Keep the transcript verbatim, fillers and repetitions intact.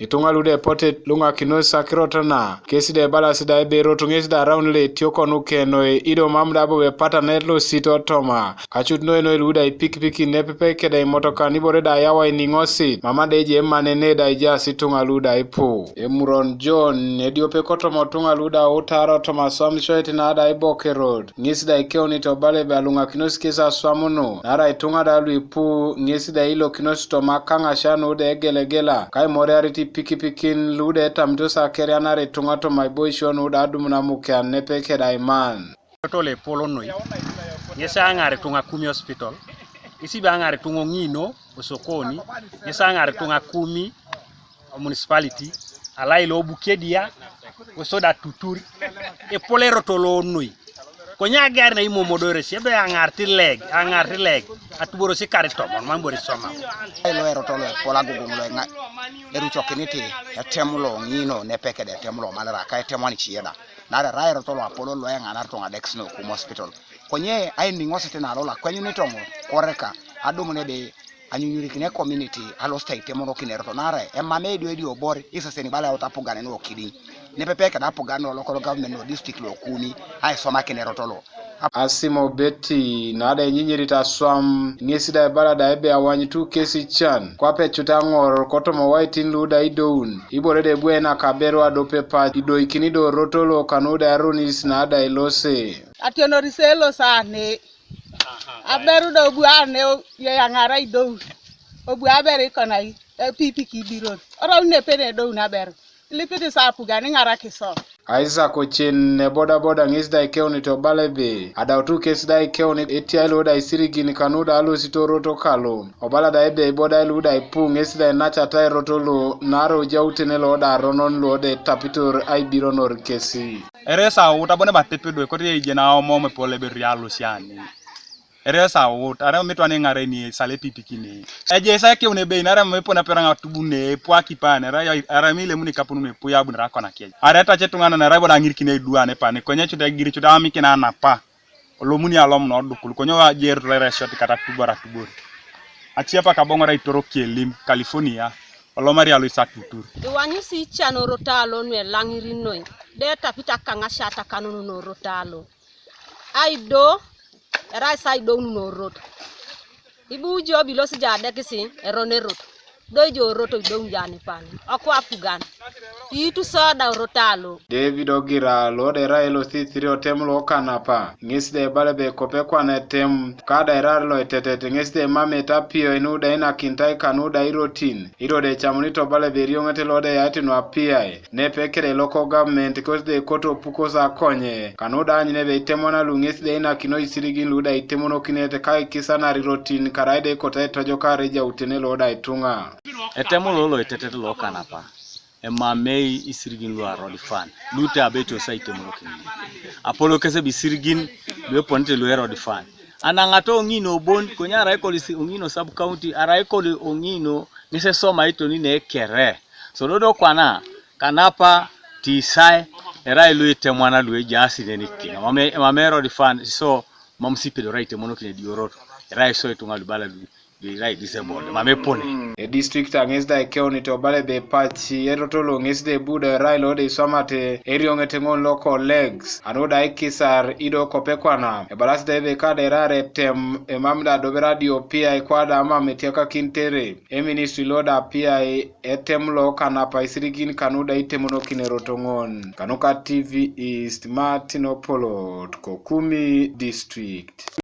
Ituŋa lu da epote luŋakinos akirot na kesi da ebalasi da ebe erot ŋesi da araun lo etioko nuke noi, ido mam da bobo epatanet losit otoma kacut noi noi lu da ipikipiki nepepe keda imotokan, ibore da yawa iniŋosit, mama da eje emanene da ijaas ituŋa lu da ipu. Emuron John, ediope kotoma ituŋa lu da utar otoma aswamishoit na da ibokerot, ŋesi da ikeunit obala ebe aluŋakinos kes aswam nu, naarai ituŋa da lu ipu ŋesi da ilokinos toma kaŋasia nu da egelegela, ka imoriarit ipikipikin lu da etamitos akerianar ituŋa toma iboisio nu da adumun amukean nepepe keda iman. Tole epol noi, ŋesi aŋar ituŋa Kumi hospital, ŋesi bi aŋar ituŋa oŋino osokoni, ŋesi aŋar ituŋa Kumi o municipality, alai lo Bukedia, osoda Tutur, epol erot lo noi. Konye agar na imomodores, ebe aŋar tileg, aŋar tileg, atuborosi kar itomon, mam ibore isoma. Ai lo erot lo epol agogoŋ lo eŋa-, erucokinit etem lo ŋino nepepe keda etem lo malera, ka etem ani ciyeda. Naarai erai erot lo apolon lo eŋanar ituŋa dekis no Kumi hospital. Konye ainiŋosit na lo lakwenyunit oŋo koreka, adumun ebe anyunyurikine community alosit aitemonokin erot, naarai emam edio edio bor isesen ibala eut apugan nu okidiŋ. Nepepe keda apugan nu local government nu district lo Kumi aisomakin erot lo. Asimo Beti, na da enyinyirit aswam, ŋesi da ibala da ebe awanyutu kesi can, kwape cut aŋor kotoma waitin lu da idoun, ibore da ebu enak aberu adopepat, idoikini do erot lo kanu da erunis na da ilose. Ationoris elosa ane, aberu do bu ane, yeyaŋara idoun, obu aberu ikonai, epipiki ibiror, orau nepe nedoun aberu, ilipit sa apugan iŋarakis o. Isaac Ochen, ebodaboda ŋes da ikeunit obala ebe, adautu kes da ikeunit etiai lo da isirigin kanu da alosito erot kalo, obala da ebe ibodai lu da ipu ŋes da inacata erot lo, naarai ojautene lo da aronon lo da etapitor aibironor kesi. Ere esaut abone batepe do ekote ejen aomom epol ebe rialosiani. Ere esaut, arai mam itwan iŋareni isale epipikini. Ejeis ekeun ebei, naarai mam epone aperaŋ atubune, epu akipan, arai, arai mam ilemuni ikapun nu epu abunere akona kiec. Arai etace etuŋanan, arai boda aŋirikini eduan epani, konye cut egiricut amikina anapa. Olomuni alom nodukul, konye ajerit lo erai eshot kata atubor atubor. Aciapak aboŋor aitoro Kelim, California, olomari alois atutur. Iwanyusi ican orot alo nu elaŋiri noi, de etapit akaŋasia atakanun orot alo. Aido, erai sa aidoun norot. Ibu jo bilos jo adekisi eron erot. Do ijo orot idoun jo anipan. Okwa apugan. Iitu soda orot alo. David Ogira, lo da erai elosisiri otem lo Kanapa, ŋes da ebala ebe kope kwana etem, ka da erar lo etetet, ŋes da emamete apioi nu da inakintai kanu da irotin, ido da ecamunit obala ebe erioŋet lo da eyaete nu apiai. Nepepe kede local government kos da ekoto pukos akonye, kanu da aanyun ebe itemon lu ŋes da inakino isirigin lu da itemonokinete ka ikisanar irotin, karai da ekoto aitojokar ejautene lo da ituŋa. Etem lo lo etetet lo Kanapa, emamei isirigin lu a road fund, lu te abeco sa itemonokin. Apolo kes ebe isirigin lu eponete lu e road fund. Anaŋata oŋino bon, konye arai kol isi-, oŋino sub county, arai kol oŋino ŋes esomai toni ne kere. So dodo kwana, Kanapa, Tisai, erai lu itemwana lu ejaas nenikin. Emamei, emamei road fund, so mam sipedori aitemonokin ediorot. Erai so ituŋa lu ibala lu, lu erai disabled, mam epone. Edistrict a ŋes da ikeunit obala ebe epaci, erot lo ŋes da ebu da erai lo da iswamate, erioŋet ŋon local legs, anu da ikisar, ido kope kwana, ebalasi da ebe ka da erar etem, emam da adober adio piai kwa da mam etiakakin tere, eministry lo da piai, etem lo Kanapa isirigin kanu da itemonokin erot ŋon. Kanuka T V East, Martin Opolot, ko Kumi District.